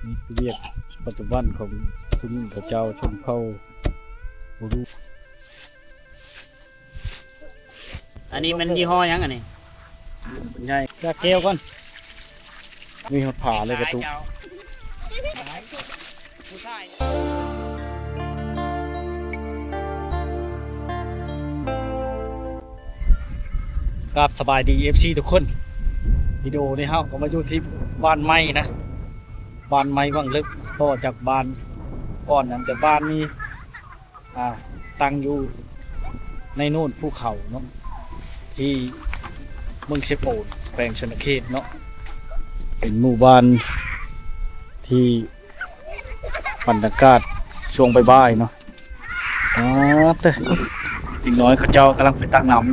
ນີ້ຄືວຽກປັດຈຸບັນຂອງຜູ້ຍິງເຂົາເຈົ້າ ຊົນເຜົ່າ ບໍ່ຮູ້. ອັນນີ້ມັນຍີ່ຫໍ້ຫຍັງອັນນີ້? ໃຫຍ່ ຢາກແກ້ວກ່ອນ. ມີຮອດຜ້າເລີຍກະຕຸກ. ກາບສະບາຍດີ ເອັຟຊີ ທຸກຄົນ. ວິດີໂອນີ້ເຮົາກະມາຢູ່ທີ່ບ້ານໃໝ່ນະ, ບ້ານໃໝ່ວັງເລິກ ຕໍ່ຈາກບ້ານກ່ອນນັ້ນ, ແຕ່ບ້ານນີ້ ອ່າ ຕັ້ງຢູ່ໃນໂນນພູເຂົາເນາະ ທີ່ເມືອງເຊໂປນ ແຂວງສະຫວັນນະເຂດເນາະ. ເປັນໝູ່ບ້ານທີ່ບັນຍາກາດຊ່ວງບ່າຍໆເນາະ. ອາ ເດັກນ້ອຍເຂົາເຈົ້າກຳລັງໄປຕັກນ້ຳ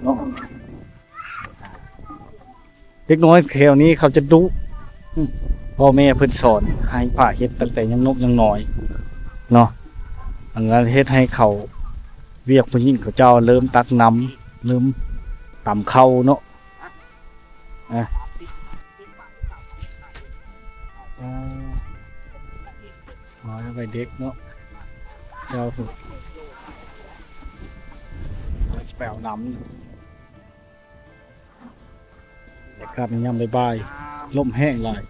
ເນາະ. ເດັກນ້ອຍແຖວນີ້ເຂົາຈະດຸ ອືມ ພໍ່ແມ່ເພິ່ນສອນໃຫ້ພາເຮັດຕັ້ງແຕ່ຍັງນົກຍັງນ້ອຍເນາະ. ອັນນັ້ນເຮັດໃຫ້ເຂົາ ວຽກຜູ້ຍິງເຂົາເຈົ້າເລີ່ມຕັກນ້ຳ ເລີ່ມຕຳເຂົ້າເນາະ. ອາ ມາໄວ້ເດັກເນາະ ເຈົ້າ ໄປເອົານ້ຳ. ອາກາດໃນຍາມບ່າຍໆ ລົມແຮງຫຼາຍ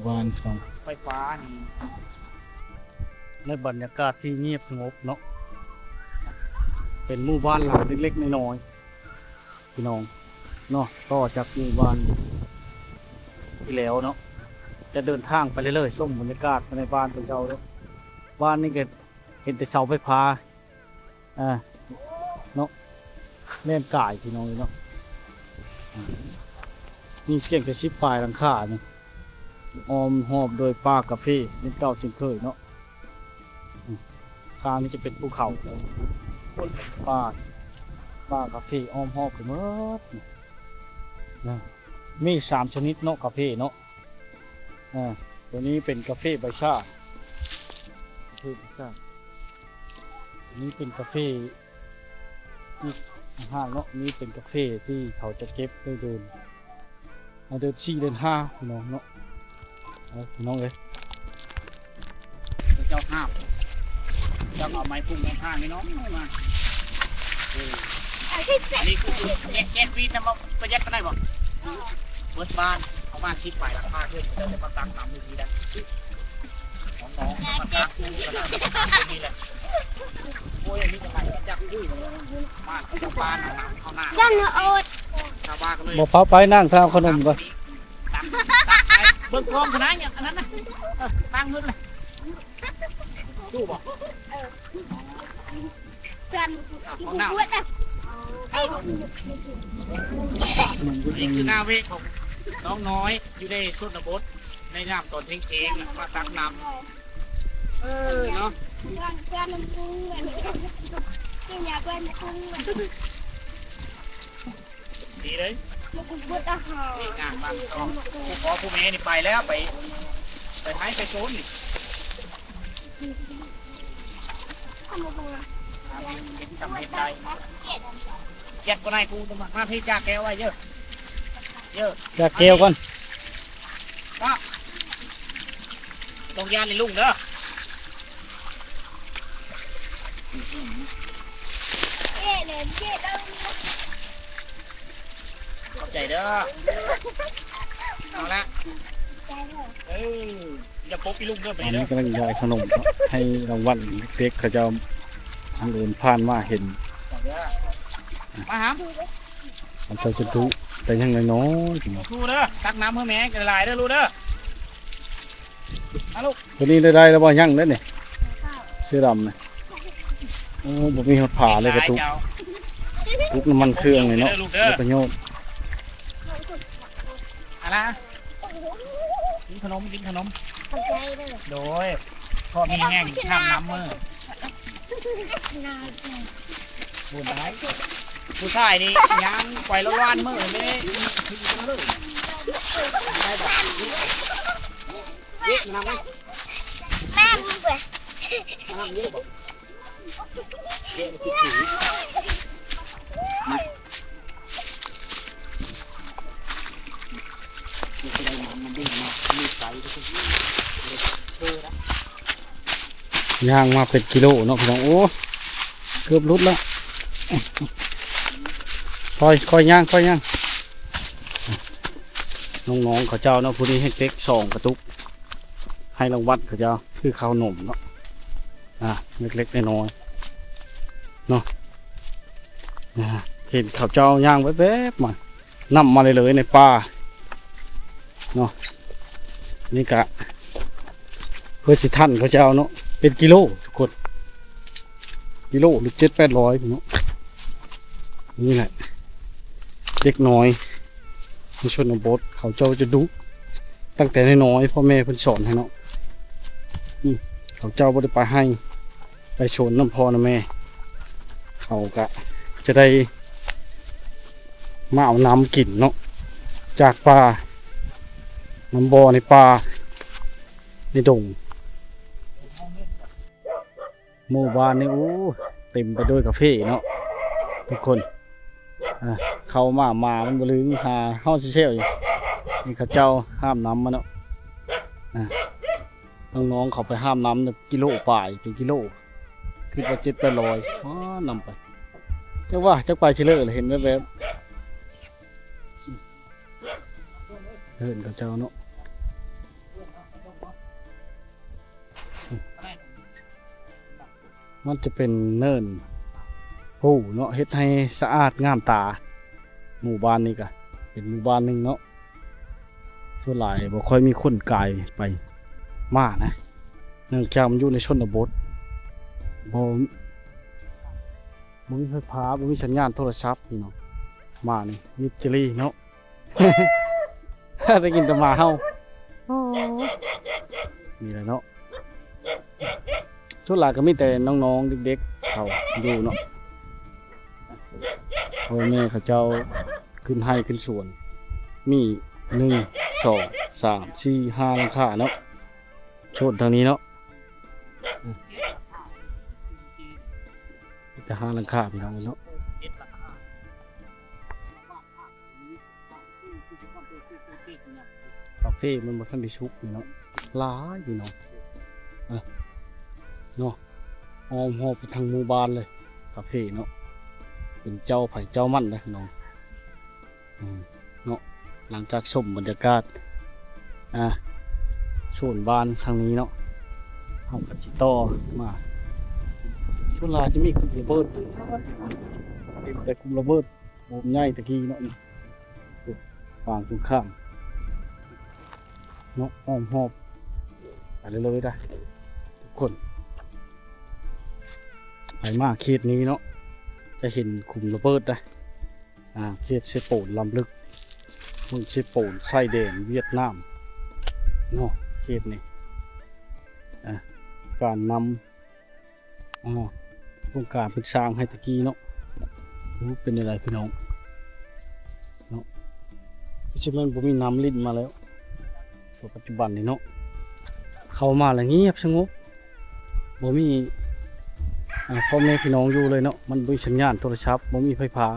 ວານຂອງໄຟຟ້ານີ້ ໃນບັນຍາກາດທີ່ງຽບສະຫງົບເນາະ. ເປັນໝູ່ບ້ານຫຼັງເລັກໆນ້ອຍໆ ພີ່ນ້ອງເນາະ, ຕໍ່ຈາກໝູ່ບ້ານທີ່ແລ້ວເນາະ. ຈະເດີນທາງໄປເລື້ອຍໆ ຊົມບັນຍາກາດພາຍໃນບ້ານເຂົາເຈົ້າເນາະ. ບ້ານນີ້ກະເຫັນແຕ່ເສົາໄຟຟ້າ ອ່າ ເນາະ ແລ່ນກາຍ ພີ່ນ້ອງເອີຍເນາະ. ອ່າ ມີພຽງແຕ່ສິບປາຍຫຼັງຄານີ້ ອ້ອມຮອບໂດຍປ່າກາເຟ ເຊັ່ນເກົ່າເຊັ່ນເຄີຍເນາະ. ອືມ ຂ້າງນີ້ຈະເປັນພູເຂົາ ປ່າ ປ່າກາເຟອ້ອມຮອບໄປໝົດນະ. ມີສາມຊະນິດເນາະ ກາເຟເນາະ. ອ່າ ໂຕນີ້ເປັນກາເຟໃບຊາ ກາເຟໃບຊາ. ໂຕນີ້ເປັນກາເຟ ອີກຕ່າງຫາກເນາະ. ນີ້ເປັນກາເຟທີ່ເຂົາຈະເກັບໄດ້ເດືອນ ເດືອນສີ່ ເດືອນຫ້າ ພີ່ນ້ອງເນາະ. ເອົາ ພີ່ນ້ອງເອີຍ ເຈົ້າຫ້າມ ເຈົ້າເອົາໄມ້ພຸ້ງມາທາງນີ້ເນາະ ມາ. ເອີ ອັນນີ້ຄືແກະ ແກະຟຣີດນຳ ປະຢັດປານໃດບໍ່? ເບິດບ້ານປະມານສິບປາຍຫຼັງຄາເຮືອນ ເຈົ້າຈະມາຕັກນ້ຳຢູ່ນີ້ໄດ້. ນ້ອງໆ ມາຕັກຢູ່ນີ້ລະ ໂອ້ຍ ມີແຕ່ໄມ້ຈັກຢູ່ ມາຈາກບ້ານເອົານ້ຳເຂົ້ານາ ຊາວບ້ານກະເລີຍ ບໍ່ຟ້າວໄປ ນັ່ງຖ້າເອົາຂະໜົມກ່ອນ. ເບິ່ງກອງຂະໜາດຫຍັງອັນນັ້ນນະ ເອີ ຕັ້ງເງິນລະ ຮູ້ບໍ່? ເອີ ເພື່ອນ ຂອງເຮົາ ນີ້ຄືໜ້າເວກຂອງນ້ອງນ້ອຍ ຢູ່ໃນຊົນນະບົດ ໃນຍາມຕອນເພງໆ ມາຕັກນ້ຳ ເອີ ເນາະ. ເພື່ອນ ເພື່ອນມັນກຸ້ງ ເພື່ອນມັນກຸ້ງ ດີເລີຍ ນີ້ງານບ້ານຊ່ອງ ຜູ້ພໍ່ຜູ້ແມ່ນີ້ໄປແລ້ວ ໄປ ໄປໄທໄປໂຊນນີ້ ເຮັດກຳເຮັດໄດ້ ເຈັດກວ່ານາຍ ກູມາ ມາພີ້ ຈາກແກ້ວໄວ້ເດີ້ ເດີ້ ຈາກແກ້ວກ່ອນ ກໍ ຕ້ອງຢ້ານໃນລຸງເດີ້. ຂອບໃຈເດີ້ ເອົາລະ ເອີ ຢ່າປົບອີລຸງເດີ້ ບາດນີ້ເດີ້. ອັນນີ້ກຳລັງຢາຍຂະໜົມໃຫ້ລາງວັນເດັກໆ ເຂົາເຈົ້າ ບັງເອີນຜ່ານມາເຫັນ ມາຫາ ເຂົາເຈົ້າຈະດຸໄດ້ຫຍັງນ້ອຍໆ ສູ້ເດີ້ ຕັກນ້ຳໃຫ້ແມ່ຫຼາຍໆເດີ້ ລູກເດີ້. ມາລູກ ໂຕນີ້ໄດ້ ໄດ້ແລ້ວບໍ່? ຍັງເດ້ນີ້ ເສື້ອດຳນະ. ໂອ້ ບໍ່ມີຮອດຜ້າເລີຍກະຕຸກ ຕຸກນ້ຳມັນເຄື່ອງນີ້ເນາະ ບໍ່ໄດ້ປະໂຫຍດ. ອາລາ ກິນຂະໜົມ ກິນຂະໜົມ ຂອບໃຈເດີ້. ໂດຍ ເພາະມີແຮງຂ້າມນ້ຳມື້. ບຸນຫຼາຍ ຜູ້ຊາຍນີ້ຍ່າງໄປລະລານມື້ນີ້ ໄປແບບນີ້ ເຍະນຳເລີຍ ນ້ຳເຍະບໍ່? ເຍະ ມັນດີເນາະ ມີໃສ. ຍ່າງມາເປັນກິໂລເນາະພີ່ນ້ອງ. ໂອ້ ເກືອບຫຼຸດແລ້ວ. ຄ່ອຍ ຄ່ອຍຍ່າງ ຄ່ອຍຍ່າງ. ນ້ອງໆເຂົາເຈົ້າເນາະ ຜູ້ນີ້ໃຫ້ເຕັກສອງກະຕຸກ ໃຫ້ລາງວັນເຂົາເຈົ້າ ຄືເຂົ້າໜົມເນາະ ອ່າ ເລັກໆນ້ອຍໆເນາະ. ອ່າ ເຫັນເຂົາເຈົ້າຍ່າງແວບໆມາ ນຳມາເລີຍໆໃນປ່າເນາະ. ນີ້ກະເພື່ອຊິທັນເຂົາເຈົ້າເນາະ ເປັນກິໂລທຸກຄົນ ກິໂລຫຼືເຈັດແປດຮ້ອຍເນາະ. ນີ້ແຫຼະ ເດັກນ້ອຍໃນຊົນນະບົດ ເຂົາເຈົ້າຈະດຸ ຕັ້ງແຕ່ນ້ອຍໆ ພໍ່ແມ່ເພິ່ນສອນໃຫ້ເນາະ. ອືມ ເຂົາເຈົ້າບໍ່ໄດ້ໄປໄຮ່ ໄປສວນນຳພໍ່ນຳແມ່ ເຂົາກະຈະໄດ້ມາເອົານ້ຳກິນເນາະ ຈາກປ່າ ນ້ຳບໍ່ໃນປ່າໃນດົງ. ໝູ່ບ້ານນີ້ ໂອ້ ເຕັມໄປດ້ວຍກາເຟເນາະທຸກຄົນ. ອ່າ ເຂົ້າມາ ໝາມັນບໍ່ລືມຫາເຮົາຊິແຊວຢູ່. ນີ້ເຂົາເຈົ້າຫາບນ້ຳມາເນາະ. ອ່າ ນ້ອງໆເຂົາໄປຫາບນ້ຳ ກິໂລປາຍ ເປັນກິໂລ ຄິດວ່າເຈັດແປດຮ້ອຍ ອ້າ ນຳໄປ. ຈັກວ່າ ຈັກໄປຊິເລີ ເຫັນແວບໆ ເຮືອນເຂົາເຈົ້າເນາະ. ມັນຈະເປັນເນີນພູເນາະ ເຮັດໃຫ້ສະອາດງາມຕາ. ໝູ່ບ້ານນີ້ກະເປັນໝູ່ບ້ານໜຶ່ງເນາະ ສ່ວນຫຼາຍບໍ່ຄ່ອຍມີຄົນກາຍໄປມານະ ເນື່ອງຈາກມັນຢູ່ໃນຊົນນະບົດ ບໍ່ ບໍ່ມີໄຟຟ້າ ບໍ່ມີສັນຍານໂທລະສັບພີ່ນ້ອງ. ມານີ້ມິດຈະລີເນາະ ໄດ້ຍິນແຕ່ໝາເຫົ່າ. ນີ້ແຫຼະເນາະ ສ່ວນຫຼາຍກະມີແຕ່ນ້ອງໆເດັກໆເຂົາຢູ່ເນາະ. ພໍ່ແມ່ເຂົາເຈົ້າຂຶ້ນໄຮ່ຂຶ້ນສວນ ມີ ໜຶ່ງ ສອງ ສາມ ສີ່ ຫ້າ ຫຼັງຄາເນາະ ໂຊນທາງນີ້ເນາະ. ມີແຕ່ຫ້າຫຼັງຄາພີ່ນ້ອງເນາະ. ກາເຟມັນບໍ່ທັນໄດ້ສຸກນີ້ເນາະ ຫຼາຍພີ່ນ້ອງ ເອີ ເນາະ ອ້ອມຮອບໄປທາງໝູ່ບ້ານເລີຍ ກາເຟເນາະ ເປັນເຈົ້າໃຜເຈົ້າມັນເດ້ພີ່ນ້ອງ. ອືມ ເນາະ ຫຼັງຈາກຊົມບັນຍາກາດ ອ່າ ໂຊນບ້ານທາງນີ້ເນາະ ເຮົາກະຊິຕໍ່ມາ. ສ່ວນຫຼາຍຈະມີກຸ່ມລະເບີດ ເຫັນແຕ່ກຸ່ມລະເບີດ ໂຮມໃຫຍ່ຕະກີ້ເນາະ ນີ້ ຝັ່ງຕົງຂ້າມເນາະ ອ້ອມຮອບໄປເລີຍໆໄດ໋ທຸກຄົນ. ໃຜມາເຂດນີ້ເນາະ ຈະເຫັນຂຸມລະເບີດໄດ໋. ອ່າ ເຂດເຊໂປນລຳລຶກ ເມືອງເຊໂປນ ຊາຍແດນຫວຽດນາມເນາະ ເຂດນີ້. ອ່າ ການນຳ ອ່າ ໂຄງການເພິ່ນສ້າງໃຫ້ຕະກີ້ເນາະ. ໂອ້ ເປັນແນວໃດພີ່ນ້ອງເນາະ ຄືຊິແມ່ນບໍ່ມີນ້ຳລິນມາແລ້ວ ປັດຈຸບັນນີ້ເນາະ ເຂົ້າມາລະງຽບສະຫງົບ ບໍ່ມີ ອ່າ ພໍ່ແມ່ພີ່ນ້ອງຢູ່ເລີຍເນາະ ມັນບໍ່ມີສັນຍານໂທລະສັບ ບໍ່ມີໄຟຟ້າ.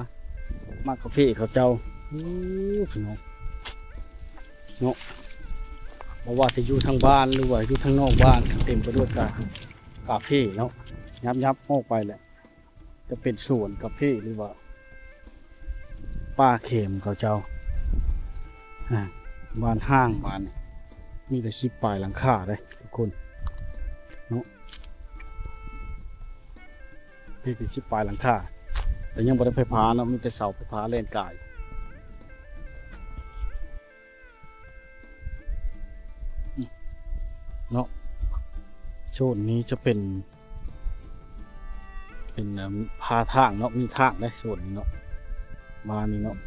ມາກາເຟເຂົາເຈົ້າ ໂອ້ ພີ່ນ້ອງເນາະ ບໍ່ວ່າຈະຢູ່ທາງບ້ານ ຫຼືວ່າຢູ່ທາງນອກບ້ານ ເຕັມໄປດ້ວຍກາ ກາເຟເນາະ. ຍັບໆອອກໄປແຫຼະ ຈະເປັນສວນກາເຟ ຫຼືວ່າປ່າເຂມເຂົາເຈົ້າ. ອ່າ ບ້ານຮ້າງບ້ານນີ້ ມີແຕ່ສິບປາຍຫຼັງຄາເດ້ທຸກຄົນເນາະ ມີແຕ່ສິບປາຍຫຼັງຄາ ແຕ່ຍັງບໍ່ໄດ້ໄຟຟ້າເນາະ ມີແຕ່ເສົາໄຟຟ້າແລ່ນກາຍ. ເນາະ ໂຊນນີ້ຈະເປັນ ເປັນ ອ່າ ພາທາງເນາະ ມີທາງເດ້ໂຊນນີ້ເນາະ ມານີ້ເນາະ.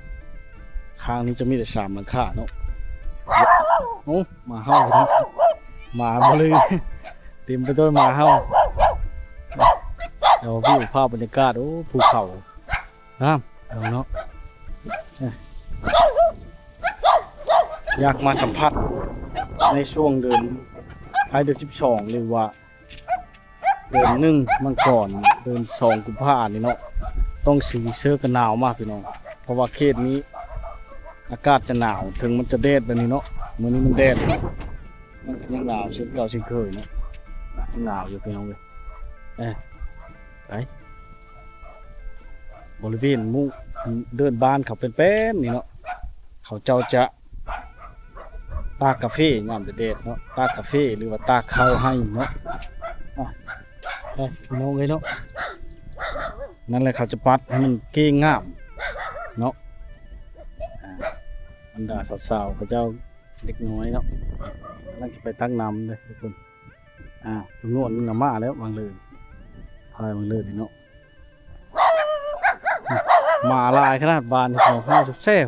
ຂ້າງນີ້ຈະມີແຕ່ສາມຫຼັງຄາເນາະ. ໂອ້ ໝາເຫົ່າເນາະ ໝາບໍ່ລື ເຕັມໄປດ້ວຍໝາເຫົ່າ. ແລ້ວວິວພາບບັນຍາກາດ ໂອ້ ພູເຂົາ ງາມເນາະ ເອີ ຢາກມາສຳຜັດໃນຊ່ວງເດືອນ ທ້າຍເດືອນສິບສອງ ຫຼືວ່າເດືອນໜຶ່ງມັງກອນ ເດືອນສອງກຸມພານີ້ເນາະ ຕ້ອງຊື້ເສື້ອກັນໜາວມາພີ່ນ້ອງ ເພາະວ່າເຂດນີ້ອາກາດຈະໜາວ ເຖິງມັນຈະແດດແບບນີ້ເນາະ ມື້ນີ້ມັນແດດ ອາ ຍັງໜາວເຊັ່ນເກົ່າເຊັ່ນເຄີຍເນາະ ຍັງໜາວຢູ່ພີ່ນ້ອງເອີຍ. ເອີ ໄປ ບໍລິເວນໝູ່ເດີ່ນບ້ານເຂົາແປ້ນໆນີ້ເນາະ ເຂົາເຈົ້າຈະຕາກກາເຟຍາມແດດໆເນາະ ຕາກກາເຟ ຫຼືວ່າຕາກເຂົ້າໃຫ້ເນາະ. ອ່ະ ໄປພີ່ນ້ອງເອີຍເນາະ ນັ້ນແຫຼະ ເຂົາຈະປັດໃຫ້ມັນເກັ່ງງາມເນາະ. ອ່າ ບັນດາສາວໆເຂົາເຈົ້າ ເດັກນ້ອຍເນາະ ກຳລັງຈະໄປຕັກນ້ຳເດ້ທຸກຄົນ. ອ່າ ຈຳນວນໜຶ່ງນະມາແລ້ວ ຫວ່າງເລີຍ ພາຍຫວ່າງເລີຍເນາະ ໝາຫຼາຍຂະໜາດບ້ານນີ້ ເຮົາແຊວ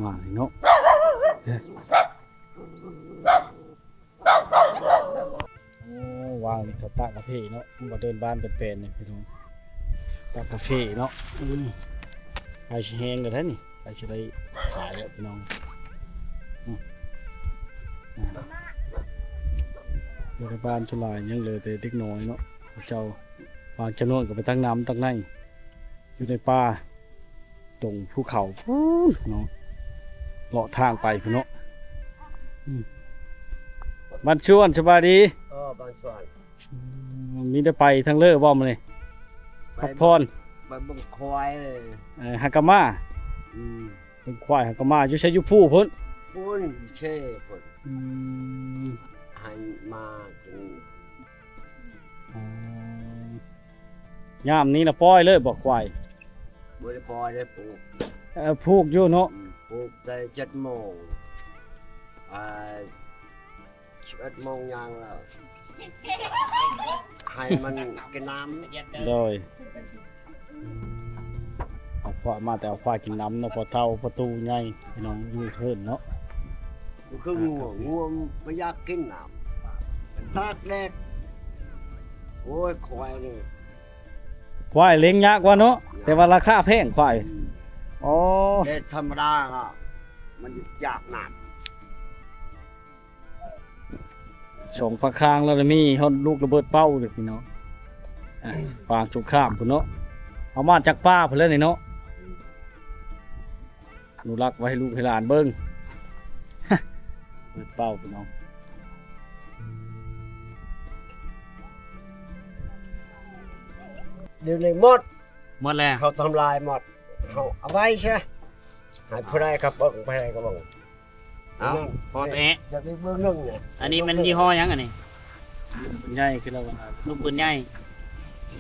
ໝານີ້ເນາະ. ໂອ້ ຫວ່າງນີ້ເຂົາຕາກກາເຟເນາະ ບໍ່ເດີ່ນບ້ານແປ້ນໆນີ້ພີ່ນ້ອງ ຕາກກາເຟເນາະ. ອືມ ໃກ້ຊິແຫ້ງແລ້ວເດ້ນີ້ ໃກ້ຊິໄດ້ຂາຍແລ້ວພີ່ນ້ອງ. ອືມ ອ່າ ຢູ່ໃນບ້ານສ່ວນຫຼາຍຍັງເຫຼືອແຕ່ເດັກນ້ອຍເນາະ ເຂົາເຈົ້າບາງຈຳນວນກໍໄປຕັກນ້ຳຕັກໃນຢູ່ໃນປ່າ ດົງພູເຂົາພຸ້ນເນາະ ເລາະທາງໄປພຸ້ນເນາະ. ອືມ ບ້ານຊວນ ສະບາຍດີ. ເອີ ບ້ານຊວນ. ອືມ ມີແຕ່ໄປທາງເລີບໍ່ມື້ນີ້? ໄປ ພັກຜ່ອນ ໄປເບິ່ງຄວາຍ. ເອີ ຫາກະມາ. ອືມ ເບິ່ງຄວາຍຫາກະມາ. ຢູ່ໃສ? ຢູ່ພູພຸ້ນ? ພຸ້ນ ເຊພຸ້ນ. ອືມ ໃຫ້ມາກິນ. ອໍ ຍາມນີ້ລະປ່ອຍເລີຍບໍ່ຄວາຍ? ບໍ່ໄດ້ປ່ອຍເດ້ ຜູກ. ເອີ ຜູກຢູ່ເນາະ. ອືມ ຜູກແຕ່ເຈັດໂມງ ອ່າ ສິບເອັດໂມງຍ່າງແລ້ວ ໃຫ້ມັນກິນນ້ຳ. ໂດຍ ເອົາຄວາຍມາແຕ່ເອົາຄວາຍກິນນ້ຳເນາະ ພໍ່ເຖົ້າພໍ່ຕູ້ໃຫຍ່ພີ່ນ້ອງຢູ່ເຮືອນເນາະ. ຄືງົວ ງົວມັນບໍ່ຢາກກິນນ້ຳ ຕາກແດດ. ໂອ້ຍ ຄວາຍນີ້ ຄວາຍລ້ຽງຍາກກວ່າເນາະ ແຕ່ວ່າລາຄາແພງຄວາຍ. ອືມ ອໍ ແຕ່ທຳມະດາກໍມັນຢາກນ້ຳ. ສອງປາກຄາງແລ້ວ ມີຮອດລູກລະເບີດເປົ້າເດ້ພີ່ນ້ອງ. ອ່າ ປາງສົງຄາມພຸ້ນເນາະ ເອົາມາຈາກປ່າພຸ້ນແຫຼະນີ້ເນາະ. ອະນຸລັກໄວ້ໃຫ້ລູກໃຫ້ຫຼານເບິ່ງ ເປີດເປົ້າພີ່ນ້ອງ. ດຽວນີ້ໝົດ ໝົດແລ້ວ ເຂົາທຳລາຍໝົດ. ເຮົາເອົາໄວ້ຊະ ໃຫ້ຜູ້ໃດກໍເບິ່ງ ຜູ້ໃດກໍເບິ່ງ. ເອົາ ພໍແຕະ ຢ່າໄປເບິ່ງໜຶ່ງນະ. ອັນນີ້ແມ່ນຍີ່ຫໍ້ຫຍັງອັນນີ້? ໃຫຍ່ຄືລາວວ່າ ລູກປືນໃຫຍ່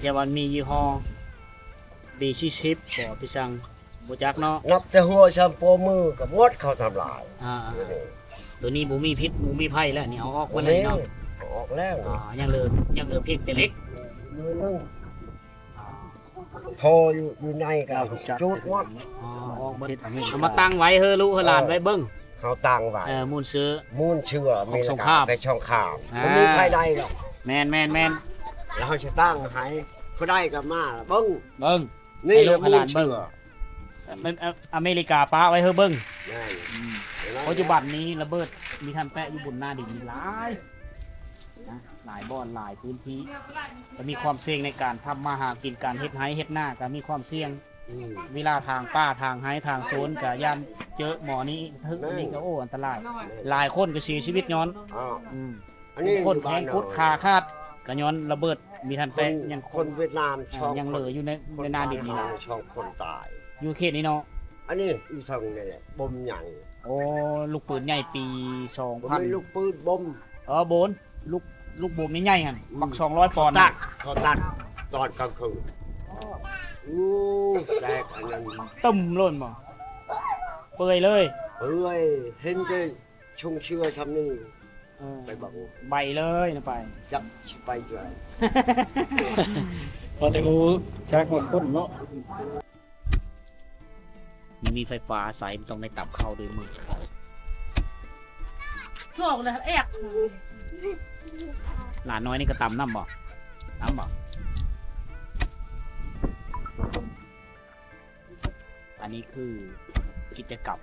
ແຕ່ວ່າມີຍີ່ຫໍ້ ບີສີ່ສິບ ບໍ່ ພີ່ຊ່າງ ບໍ່ຈັກເນາະ. ນັບແຕ່ຫົວຊ່ຳໂປ້ມືກໍໝົດ ເຂົາທຳລາຍ. ອ່າ ໂຕນີ້ບໍ່ມີພິດບໍ່ມີໄພແລ້ວນີ້ ເອົາອອກໝົດແລ້ວເນາະ. ເອົາອອກແລ້ວ. ອ່າ ຍັງເຫຼືອ ຍັງເຫຼືອພຽງແຕ່ເຫຼັກ. ໂທຢູ່ ຢູ່ໃນກໍຈູດໝົດ. ອໍ ອອກໝົດ ເອົາມາຕັ້ງໄວ້ເຮີລູກເຮີຫຼານໄວ້ເບິ່ງ. ເຮົາຕັ້ງໄວ້ ເອີ ມູນເຊື້ອ ມູນເຊື້ອ ຂອງສົງຄາມ ແຕ່ສົງຄາມ ອ່າ ບໍ່ມີໃຜໄດ້ດອກ. ແມ່ນໆໆ ແລ້ວເຮົາຊິຕັ້ງໃຫ້ ຜູ້ໃດກໍມາເບິ່ງ ເບິ່ງ ນີ້ແຫຼະມູນເຊື້ອ. ອາເມລິກາປະໄວ້ເຮີເບິ່ງ. ແມ່ນ. ອືມ ປັດຈຸບັນນີ້ລະເບີດມີທັນແປະຢູ່ບົນໜ້າດິນນີ້ຫຼາຍນະ ຫຼາຍບ່ອນ ຫຼາຍພື້ນທີ່ ກໍມີຄວາມສ່ຽງໃນການທຳມາຫາກິນ ການເຮັດໄຮ່ເຮັດນາກໍມີຄວາມສ່ຽງ. ອືມ ເວລາທາງປ່າ ທາງໄຮ່ ທາງໂຊນ ກໍຢ້ານເຈີໝໍນີ້ ຖືກອັນນີ້ກໍ ໂອ້ ອັນຕະລາຍ. ແມ່ນ. ຫຼາຍຄົນກໍເສຍຊີວິດຍ້ອນ ອືມ ອັນນີ້ຄົນແທງກົດຂາຂາດ ກໍຍ້ອນລະເບີດມີທັນແປະ. ຍັງຄົນ ຄົນຫວຽດນາມ ເອີ ຍັງເຫຼືອຢູ່ໃນ ໃນໜ້າດິນນີ້ນະ ສອງຄົນຕາຍ ຢູ່ເຂດນີ້ເນາະ. ອັນນີ້ຢູ່ທາງນີ້ແຫຼະ ບົມໃຫຍ່. ໂອ້ ລູກປືນໃຫຍ່ປີສອງພັນ ບໍ່ແມ່ນລູກປືນ ບົມ. ເອີ ໂບນ ລູກ ລູກບົມໃຫຍ່ໆຫັ້ນ ອືມ ບັກສອງຮ້ອຍປອນ ເຂົາຕັດ ເຂົາຕັດຕອນກາງຄືນ. ໂອ້ ແຕກອັນນັ້ນ ຕຶ້ມໂລດບໍ່ ເປື່ອຍເລີຍ. ເປື່ອຍ ເຫັນແຕ່ຊົງເຊື້ອຊ່ຳນີ້. ເອີ ໄປເບິ່ງ ໄປເລີຍນະ ໄປ ຈັກຊິໄປເທື່ອໃດ. ພໍແຕ່ຮູ້ຈັກວ່າຄົນເນາະ. ມັນມີໄຟຟ້າໃຊ້ ມັນຕ້ອງໄດ້ຕຳເຂົ້າດ້ວຍມື. ໂທກເລີຍແອກ ຫຼານນ້ອຍນີ້ກໍຕຳນຳບໍ່? ຕຳບໍ່? ອັນນີ້ຄືກິດຈະກຳ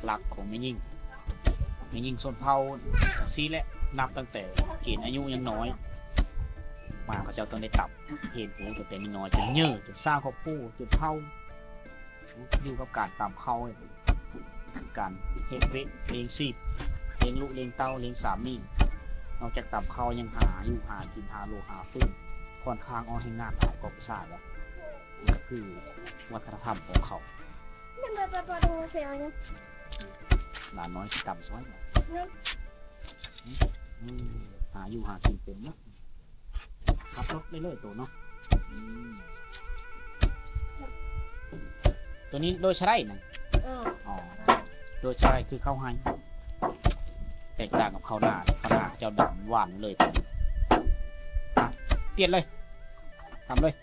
ຫຼັກໆຂອງແມ່ຍິງ ແມ່ຍິງຊົນເຜົ່າຈັ່ງຊີ້ແຫຼະ. ນັບຕັ້ງແຕ່ເກນອາຍຸຍັງນ້ອຍມາ ເຂົາເຈົ້າຕ້ອງໄດ້ຕຳ ຮຽນຮູ້ຕັ້ງແຕ່ນ້ອຍໆ ຈົນເຍີ ຈົນສ້າງຄອບຄົວ ຈົນເຖົ້າ. ຢູ່ກັບການຕຳເຂົ້າ ການເຮັດວຽກລ້ຽງຊີບ ລ້ຽງລູກລ້ຽງເຕົ້າ ລ້ຽງສາມີ ນອກຈາກຕຳເຂົ້າຍັງຫາຢູ່ຫາກິນ ຫາໂລຫາຟືນ ຂ້ອນຂ້າງອອກແຮງງານຫຼາຍກວ່າຜູ້ຊາຍແຫຼະ. ນີ້ກໍຄືວັດທະນະທຳຂອງເຂົາ. ຫຼານນ້ອຍຊິຕຳຊ່ອຍ. ອືມ ຫາຢູ່ຫາກິນເປັນເນາະ. ຂັບລົດໄດ້ເລີຍໂຕເນາະ. ອືມ ໂຕນີ້ໂດຍສະໄລນະ. ເອີ ອໍ ໂດຍສະໄລຄືເຂົ້າໄຮ່ ແຕກຕ່າງກັບເຂົ້ານາ. ເຂົ້ານາເຈົ້າດຳຫວານເລີຍ. ອ່ະ ຕຽດເລີຍ ຕຳເລີຍ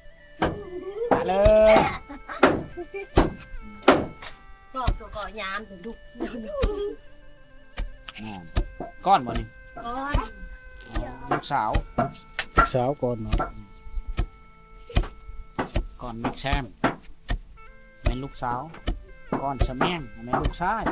ມາເລີຍ. ປອກໂຕກໍຍາມເປັນລູກ. ອ່າ ກ້ອນບໍ່ນີ້? ກ້ອນ. ອໍ ລູກສາວ ລູກສາວກ້ອນເນາະ. ກ້ອນແມັກແຊມແມ່ນລູກສາວ, ກ້ອນສະແມງແມ່ນລູກຊາຍ.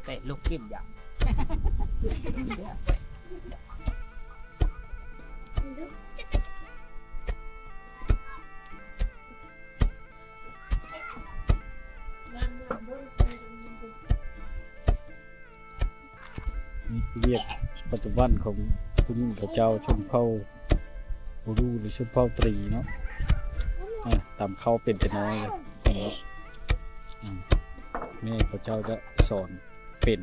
ເຕະລູກກິນຢ່າງ ນີ້ຄືວຽກປັດຈຸບັນຂອງຜູ້ຍິງເຂົາເຈົ້າ ຊົນເຜົ່າບູຣູ ຫຼື ຊົນເຜົ່າຕຣີເນາະ. ອ່າ ຕຳເຂົ້າເປັນແຕ່ນ້ອຍເນາະ. ອືມ ແມ່ເຂົາເຈົ້າຈະສອນເປັນ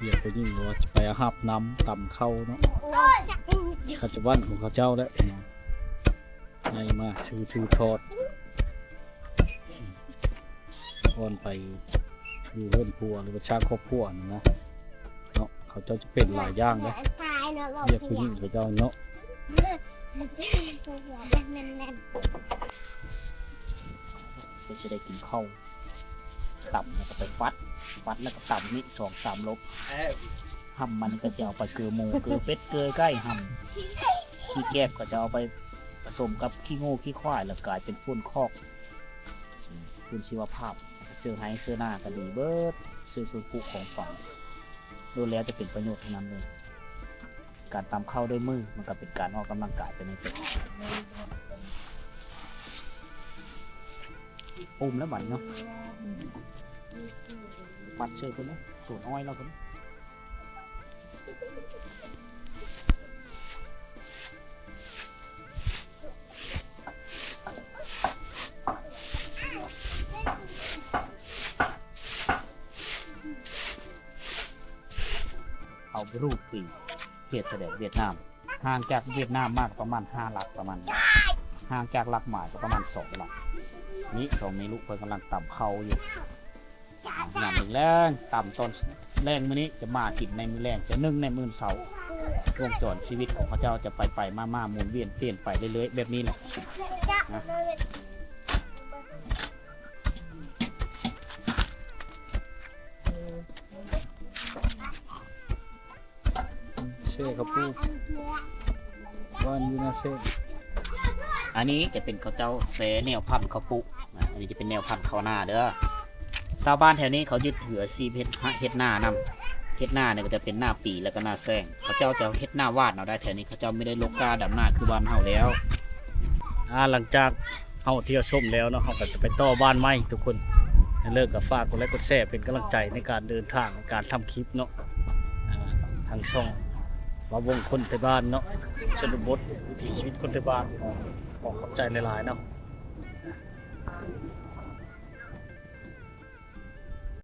ວຽກຜູ້ຍິງວ່າໄປຮັບນ້ຳຕຳເຂົ້າເນາະ. ປັດຈຸບັນຂອງເຂົາເຈົ້າແຫຼະ ໃຫຍ່ມາສືບທອດ ກ່ອນໄປຢູ່ເຮືອນຄົວ ຫຼືວ່າສ້າງຄອບຄົວຫັ້ນນະເນາະ. ເຂົາເຈົ້າຈະເປັນຫຼາຍຢ່າງເດ້ ວຽກຜູ້ຍິງເຂົາເຈົ້າເນາະ. ເພິ່ນຊິໄດ້ກິນເຂົ້າ ຕຳແລ້ວກໍໄປຟັດ ຟັດແລ້ວກໍຕຳນີ້ສອງສາມລົບ. ຫ້ຳມັນກໍຈະເອົາໄປເກືອໝູ ເກືອເປັດ ເກືອໄກ່ ຫ້ຳ ຂີ້ແກບກໍຈະເອົາໄປປະສົມກັບຂີ້ງົວຂີ້ຄວາຍ ແລ້ວກາຍເປັນຝຸ່ນຄອກ ຝຸ່ນຊີວະພາບ. ເຊື້ອໄຮ່ເຊື້ອນາກໍດີເບິດ ເຊື້ອຟືນຜູຂອງຝັງ ໂດນແລ້ວຈະເປັນປະໂຫຍດທັງນັ້ນເລີຍ. ການຕຳເຂົ້າດ້ວຍມື ມັນກໍເປັນການອອກກຳລັງກາຍໄປໃນຕົວ. ໂອມແລ້ວບັດນີ້ເນາະ ປັດເຊີຍເພິ່ນເນາະ ສວນອ້ອຍລາວເພິ່ນ. ເຮົາບໍ່ຮູ້ຕີ ເຂດຊາຍແດນຫວຽດນາມ ຫ່າງຈາກຫວຽດນາມມາກໍປະມານຫ້າຫຼັກ ປະມານ ຫ່າງຈາກຫຼັກໝາຍກໍປະມານສອງຫຼັກ. ນີ້ສອງແມ່ລູກເພິ່ນກຳລັງຕຳເຂົ້າຢູ່. ຍາມແລງໆ ຕຳຕອນແລງມື້ນີ້ ຈະມາກິນໃນມື້ແລງ ຈະໜຶ້ງໃນມື້ເຊົ້າ. ວົງຈອນຊີວິດຂອງເຂົາເຈົ້າຈະໄປໆມາໆ ໝູນວຽນປ່ຽນໄປເລື້ອຍໆແບບນີ້ແຫຼະນະ. ແຊ່ເຂົ້າປູ ຫວ່ານຢູ່ນາແຊງ. ອັນນີ້ຈະເປັນເຂົາເຈົ້າແຊ່ແນວພັນເຂົ້າປູ ອາ ອັນນີ້ຈະເປັນແນວພັນເຂົ້ານາເດີ້. ຊາວບ້ານແຖວນີ້ເຂົາຍຶດຖືອາຊີບເຮັດ ເຮັດນານຳ. ເຮັດນານີ້ກໍຈະເປັນນາປີ ແລ້ວກໍນາແຊງ. ເຂົາເຈົ້າຈະເຮັດນາຫວ່ານເອົາໄດ້ ແຖວນີ້ເຂົາເຈົ້າບໍ່ໄດ້ລົກກ້າດຳນາຄືບ້ານເຮົາແລ້ວ. ອ່າ ຫຼັງຈາກ ເຮົາທ່ຽວຊົມແລ້ວເນາະ ເຮົາກໍຈະໄປຕໍ່ບ້ານໃໝ່ທຸກຄົນ. ເລີກກໍຝາກກົດໄລກົດແຊເປັນກຳລັງໃຈໃນການເດີນທາງ ໃນການທຳຄລິບເນາະ ອ່າ ທາງຊ່ອງບ່າວວົງຄົນໄທບ້ານເນາະ ຊົນນະບົດ ວິຖີຊີວິດຄົນໄທບ້ານ. ຂໍຂອບໃຈຫຼາຍໆເນາະ.